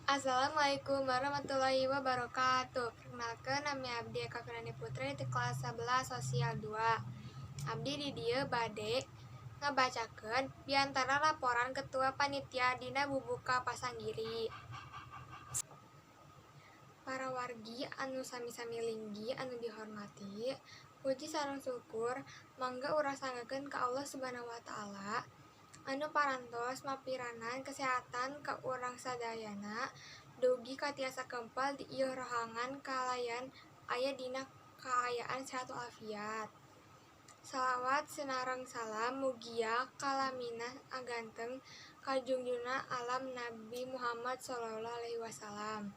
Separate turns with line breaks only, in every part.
Assalamualaikum warahmatullahi wabarakatuh. Perkenalkan, nami abdi Eka Firani Putri di kelas 11 Sosial 2. Abdi di dieu bade ngabacakeun biantara laporan ketua panitia dina bubuka pasanggiri. Para wargi anu sami-sami linggih anu dihormati, puji sareng syukur mangga urang sanggakeun ka Allah Subhanahu wa Ta'ala anu parantos mapiranan kesehatan ka urang sadayana dugi ka tiasa kempel di ieu rohangan kalayan aya dina kaayaan sehat walafiat. Salawat sareng salam mugia kalamina aganteng ka junjungan alam Nabi Muhammad shallallahu alaihi wasallam.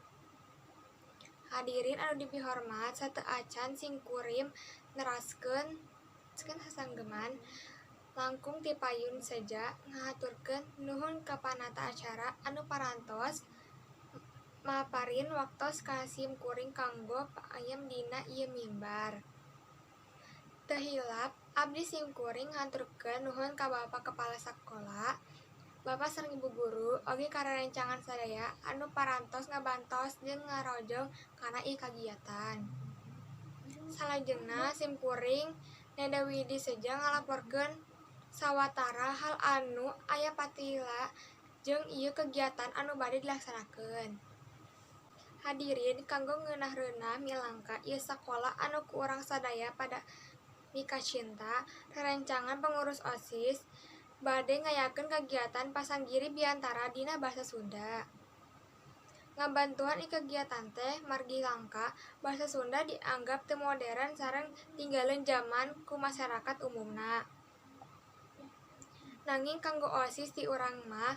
Hadirin anu dipihormat, sateuacan simkuring neraskeun sasanggeman, langkung ti payun seja ngahaturkeun nuhun ka panata acara anu parantos maparin waktos ka sim kuring kanggo paayem dina ieu mimbar. Teu hilap abdi simkuring ngahaturkeun nuhun ka Bapak Kepala Sakola, Bapak sareng Ibu guru, oge ka rerencangan sadaya anu parantos ngabantos jeung ngarojong kana ieu kagiatan. Salajengna simkuring Neda Widi Seja ngalaporkeun sawatara hal anu aya patila jeung ieu kegiatan anu bade dilaksanakeun. Hadirin, kanggo ngeunah-reunah milangka ieu sakola anu ku urang sadaya pada mikacinta, rerencangan pengurus OSIS bade ngayakeun kagiatan pasanggiri biantara dina basa Sunda. Ngabantuan ieu kegiatan teh margi langka, basa Sunda dianggap teu modern sareng tinggaleun jaman ku masyarakat umumna. Nanging kanggo OSIS ti urang mah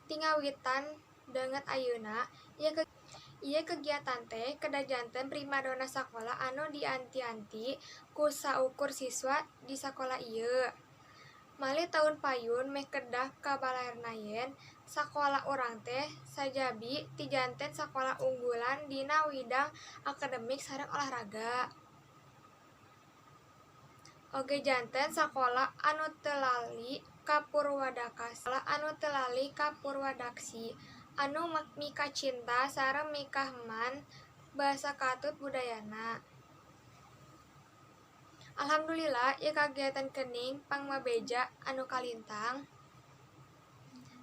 ti ngawitan danget ayeuna, ieu kegiatan teh kedah janten primadona sakola anu dianti-anti ku saukur siswa di sakola ieu. Malih taun payun meh kedah ka balerna yen, sakola urang teh sajabi ti janten sakola unggulan dina widang akademik sareng olahraga. Oge janten sakola anu teu lali ka purwadaksi, anu mikacinta sareng mikaheman basa katut budayana. Alhamdulillah ieu kagiatan kening pangmabeja anu kalintang.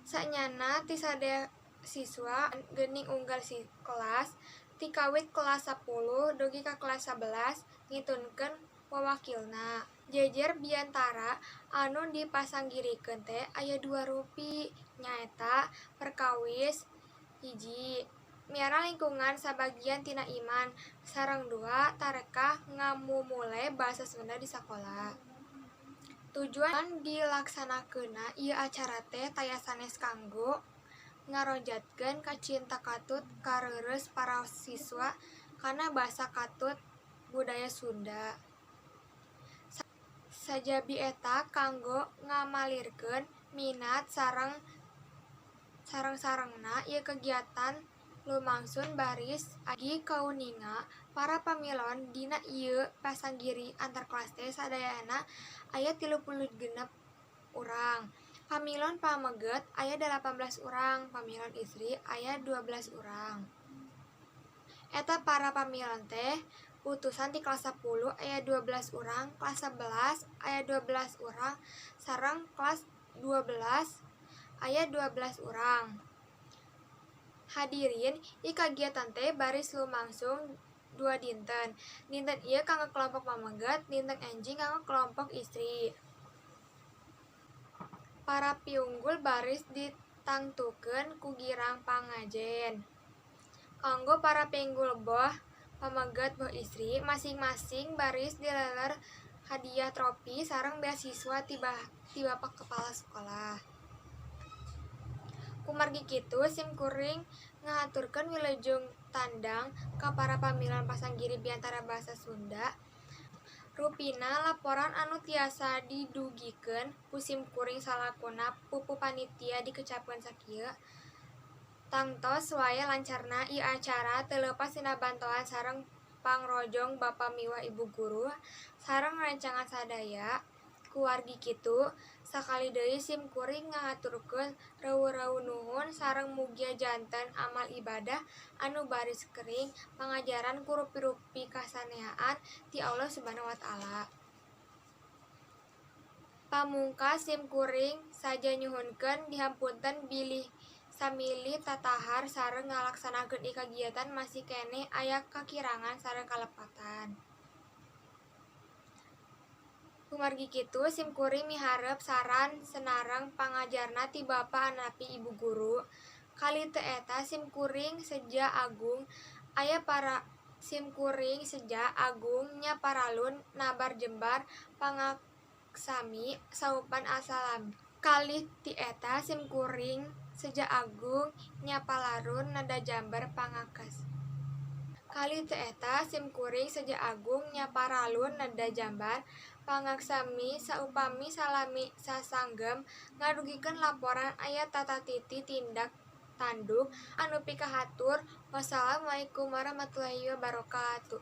Saenyana ti sadaya siswa geuning unggal kelas, ti kawit kelas 10 dugi ka kelas 11 ngitunkeun wawakilna. Jejer biantara anu dipasanggirikeun teh aya dua rupi, nyaeta perkawis 1, miara lingkungan sabagian tina iman, sareng 2, tarekah ngamumule basa Sunda di sakola. Tujuan dilaksanakeunna ieu acara teh taya sanes kanggo ngarojatkeun kacinta katut kareureus para siswa kana basa katut budaya Sunda. Sajabi eta kanggo ngamalirkeun minat sareng sareng-sarengna ieu kegiatan lumangsun baris agi kauninga para pamilon dina ieu pasanggiri antar kelas teh sadayana aya 36 urang. Pamilon pameget aya 18 urang, pamilon istri aya 12 urang. Eta para pamilon teh utusan ti kelas 10 aya 12 urang, kelas 11 aya 12 urang, sareng kelas 12 aya 12 urang. Hadirin, ieu kagiatan teh baris lumangsung 2 dinten. Dinten ieu kanggo kelompok pameget, dinten enjing kanggo kelompok istri. Para piunggul baris ditangtukeun ku girang pangajen. Kanggo para piunggul boh pameget boh istri, masing-masing baris dileler hadiah tropi sareng beasiswa ti Bapak Kepala Sekolah. Kumargi kitu simkuring ngahaturkeun wilujeng tandang ka para pamilon pasanggiri biantara basa Sunda. Rupina laporan anu tiasa didugikeun ku simkuring salakuna pupuh panitia dikecapkeun sakieu. Tangtos wae lancarna ieu acara teu leupas tina bantoan sareng pangrojong Bapa miwah Ibu guru sareng rerencangan sadaya. Kuwargi kitu Sakali deui sim kuring ngahaturkeun reuweuh nuhun sareng mugia janten amal ibadah anu baris kering panganjaran ku rupi-rupi kasanean ti Allah Subhanahu wa Ta'ala. Pamungkas sim kuring saja nyuhunkeun dihapunten bilih samilih tatahar sareng ngalaksanakeun ieu kagiatan masih keneh aya kakirangan sareng kalepatan. Kumargi kitu sim kuring miharep saran sareng pangajarna ti Bapa atanapi Ibu guru. Kalih ti eta sim kuring seja agung aya para sim kuring seja agung nya paralun nabar jembar pangaksami saupan asalam. Kalih ti eta sim kuring seja agung nya palarun nada jambar pangakas. Kalih ti eta sim kuring seja agung nya paralun neda jambar pangaksami saupami salami sasanggem ngadugikeun laporan aya tata-titi tindak tanduk anu pikahatur. Wassalamualaikum warahmatullahi wabarakatuh.